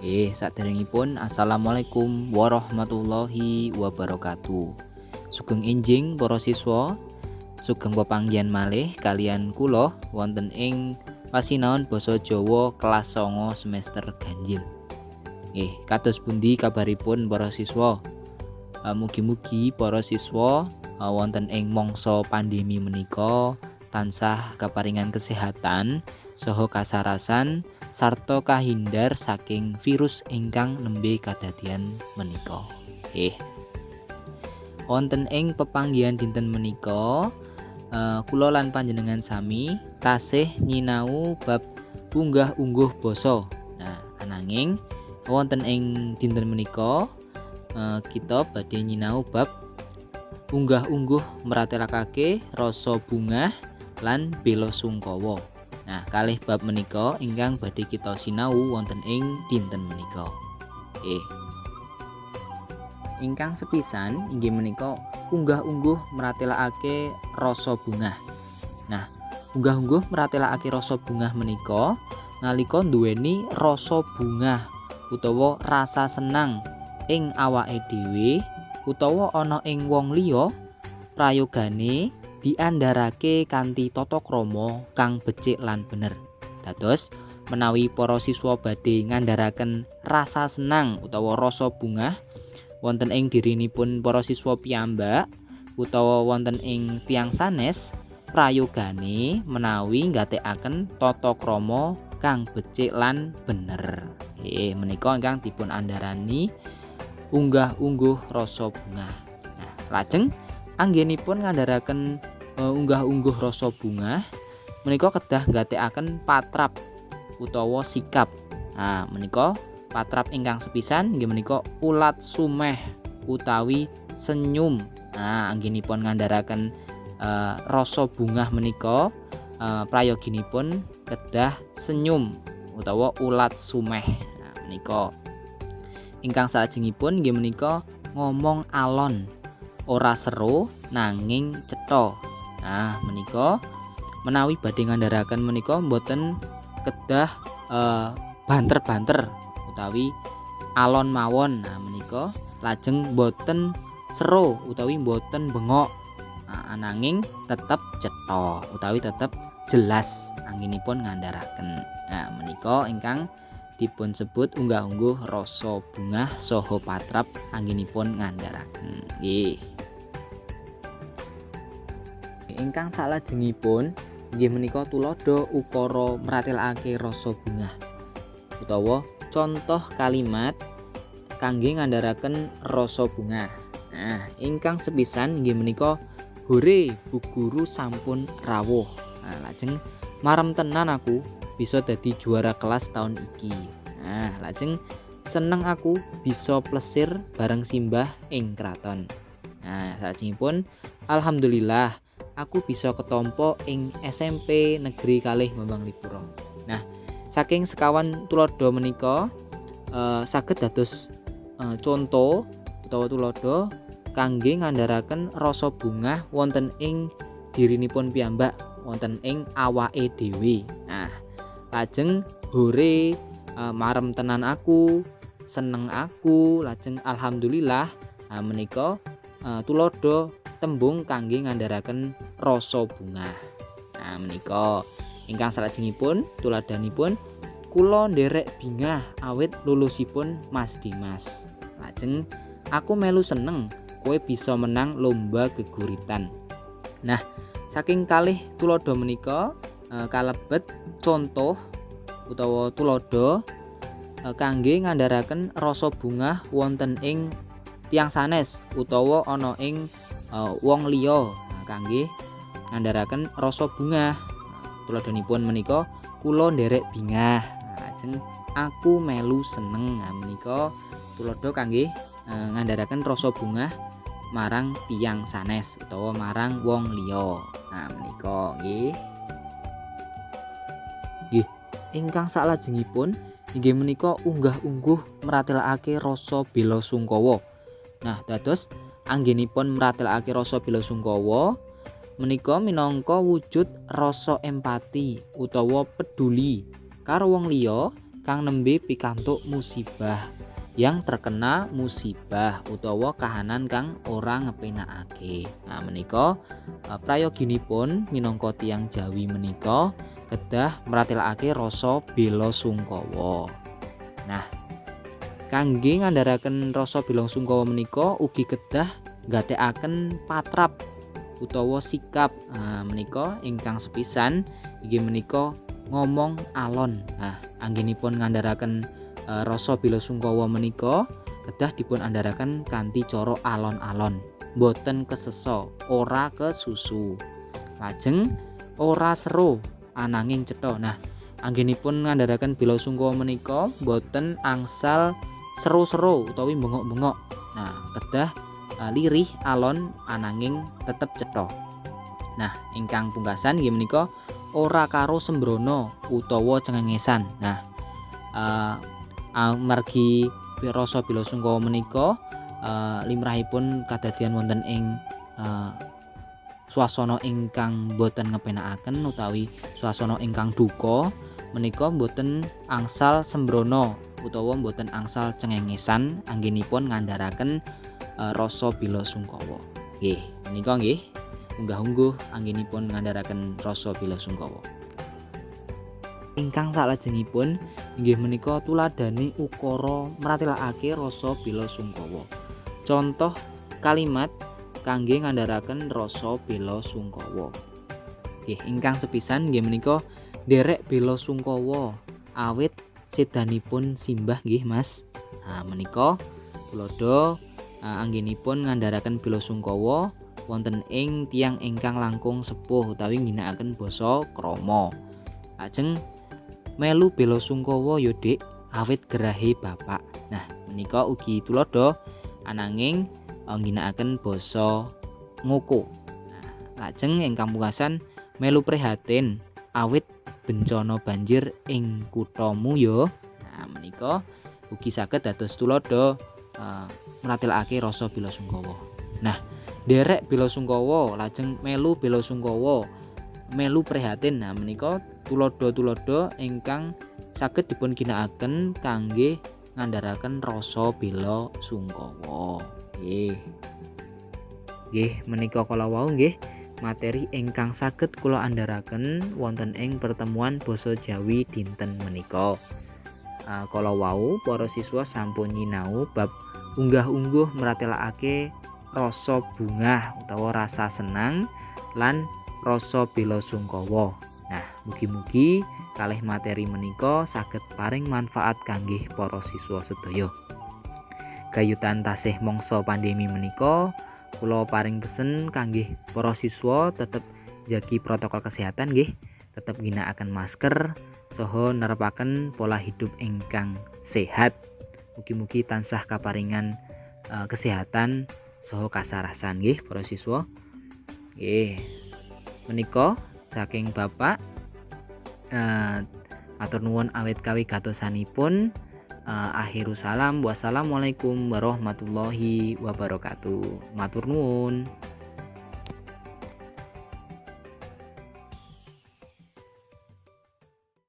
Saderengipun assalamualaikum warahmatullahi wabarakatuh. Sugeng enjing para siswa, sugeng pepanggihan malih kaliyan kula wonten ing pasinaon basa Jawa kelas 9 semester ganjil. Nggih, kados pundi kabaripun para siswa? Mugi-mugi para siswa wonten ing mangsa pandemi menika tansah kaparingan kesehatan saha kasarasan sarta kahindar saking virus ingkang nembe kadadian menika. Nggih. Wonten ing pepanggihan dinten menika, kula lan panjenengan sami tasih nyinau bab unggah-ungguh basa. Nah, ananging wonten ing dinten menika kita badhe nyinau bab unggah-ungguh mratelakake rasa bungah lan bela sungkawa. Nah, kalih bab menika ingkang badhe kita sinau wonten ing dinten menika. Nggih. Ingkang sepisan inggih menika unggah-ungguh mratelakake rasa bungah. Nah, unggah-ungguh mratelakake rasa bungah menika nalika nduweni rasa bungah utawa rasa senang ing awake dhewe utawa ana ing wong liya, prayogane diandharake kanthi tata krama kang becik lan bener. Dados menawi para siswa badhe ngandharaken rasa senang utawa rasa bungah wonten ing dirinipun para siswa piyambak utawa wonten ing tiyang sanes, prayogane menawi nggatekaken tata krama kang becik lan bener. Nggih, menika ingkang dipun andharani unggah-ungguh rasa bungah. Nah, lajeng anggenipun ngandharaken unggah-ungguh rasa bungah menika kedah nggatekaken patrap utawa sikap. Nah, menika patrap ingkang sepisan inggih menika ulat sumeh utawi senyum. Nah, anggenipun ngandharaken rasa bungah menika prayoginipun kedah senyum utawa ulat sumeh. Nah, menika ingkang salajengipun inggih menika ngomong alon, ora sero nanging cetha. Nah, menika menawi badhe ngandharaken menika mboten kedah banter-banter utawi alon mawon. Nah, menika lajeng mboten sero utawi mboten bengok. Nah, ananging tetep cetha utawi tetep jelas anggenipun ngandharaken. Nah, menika ingkang dipun sebut unggah-ungguh rasa bungah saha patrap anggenipun ngandharaken. Nggih. Ingkang salajengipun inggih menika tuladha ukara mratelakake rasa bungah utawa contoh kalimat kangge ngandharaken rasa bungah. Nah, ingkang sepisan inggih menika hore, Bu Guru sampun rawuh. Nah, lajeng marem tenan aku bisa dadi juara kelas taun iki. Nah, lajeng seneng aku bisa plesir bareng simbah ing kraton. Nah, salajengipun alhamdulillah aku bisa ketampa ing SMP Negeri 2 Bambanglipuro. Nah, saking sekawan tuladha menika saged dados conto utawa tuladha kangge ngandharaken rasa bungah wonten ing dirinipun piyambak, wonten ing awake dhewe. Nah, lajeng hore, marem tenan aku, seneng aku, lajeng alhamdulillah. Nah, menika tuladha tembung kangge ngandharaken rasa bungah. Nah, menika ingkang salajengipun tuladhanipun kula nderek bingah awit lulusipun Mas Dimas. Lajeng aku melu seneng kowe bisa menang lomba geguritan. Nah, saking kalih tuladha menika kalebet contoh utawa tuladha kangge ngandharaken rasa bungah wonten ing tiyang sanes utawa ana ing wong liya. Nah, kangge ngandharaken rasa bungah. Tuladhanipun menika kula nderek bingah. Nah, lajeng aku melu seneng. Nah, menika tuladha kangge ngandharaken rasa bungah marang tiyang sanes utawa marang wong liya. Nah, menika nggih. Nggih, ingkang salajengipun inggih menika unggah-ungguh mratelakake rasa bela sungkawa. Nah, dados anggenipun mratelakake rasa bela sungkawa menika minangka wujud rasa empati utawa peduli karo wong liya. kang nembe pikantuk musibah, yang terkena musibah utawa kahanan kang ora ngepenakake. Nah, menika prayoginipun minangka tiyang Jawi menika kedah mratelakake rasa bela sungkawa. Nah, kangge ngandharaken rasa bela sungkawa menika ugi kedah nggatekaken patrap utawa sikap. Nah, menika ingkang sepisan inggih menika ngomong alon. Nah, anggenipun ngandharaken rasa bela sungkawa menika kedah dipun andharaken kanthi cara alon-alon, boten kesesa, ora kesusu. Lajeng ora sero ananging cetha. Nah, anggenipun ngandharaken bela sungkawa menika boten angsal sero-sero utawi bengok-bengok. Nah, kedah lirih, alon, ananging tetep cetha. Nah, ingkang pungkasan inggih menika ora karo sembrono utawa cengengesan. Nah, amargi rasa bela sungkawa menika limrahipun kadadian wonten ing swasana ingkang boten ngepenakaken utawi swasana ingkang duka menika boten angsal sembrono utawa boten angsal cengengesan anggenipun ngandharaken rasa bela sungkawa. Nggih, menika nggih unggah-ungguh anggenipun ngandharaken rasa bela sungkawa. Ingkang salajengipun inggih menika tuladhane ukara mratelakake rasa bela sungkawa. Contoh kalimat kangge ngandharaken rasa bela sungkawa. Nggih, ingkang sepisan inggih menika nderek bela sungkawa awit sedanipun simbah nggih Mas. Nah, menika tuladha anggenipun ngandharaken bela sungkawa wonten ing tiyang ingkang langkung sepuh utawi ngginakaken basa krama. Lajeng melu bela sungkawa ya Dik, awit gerahe bapak. Nah, menika ugi tuladha ananging ngginakaken basa ngoko. Nah, lajeng ingkang pungkasan melu prihatin awit bencana banjir ing kuthamu ya. Nah, menika ugi saged dados tuladha mratelakake rasa bela sungkawa. Nah, nderek bela sungkawa, lajeng melu bela sungkawa, melu prihatin. Nah, menika tuladha-tuladha ingkang saged dipun ginakaken kangge ngandharaken rasa bela sungkawa. Nggih. Nggih, menika kala wau nggih materi ingkang saged kula andharaken wonten ing pertemuan basa Jawi dinten menika. Kala wau para siswa sampun nyinau bab unggah-ungguh mratelakake rasa bungah utawa rasa senang lan rasa bela sungkawa. Nah, mugi-mugi kalih materi menika saged paring manfaat kangge para siswa sedaya. Gayutan tasih mangsa pandemi menika, kula paring pesen kangge para siswa tetep jagi protokol kesehatan nggih, tetep ngginakaken masker saha nerepaken pola hidup ingkang sehat. Mugi-mugi tansah kaparingan kesehatan saha kasarasan nggih para siswa. Nggih. Menika saking Bapak, matur nuwun awit kawigatosanipun. Akhirul salam, wassalamualaikum warahmatullahi wabarakatuh. Matur nuwun.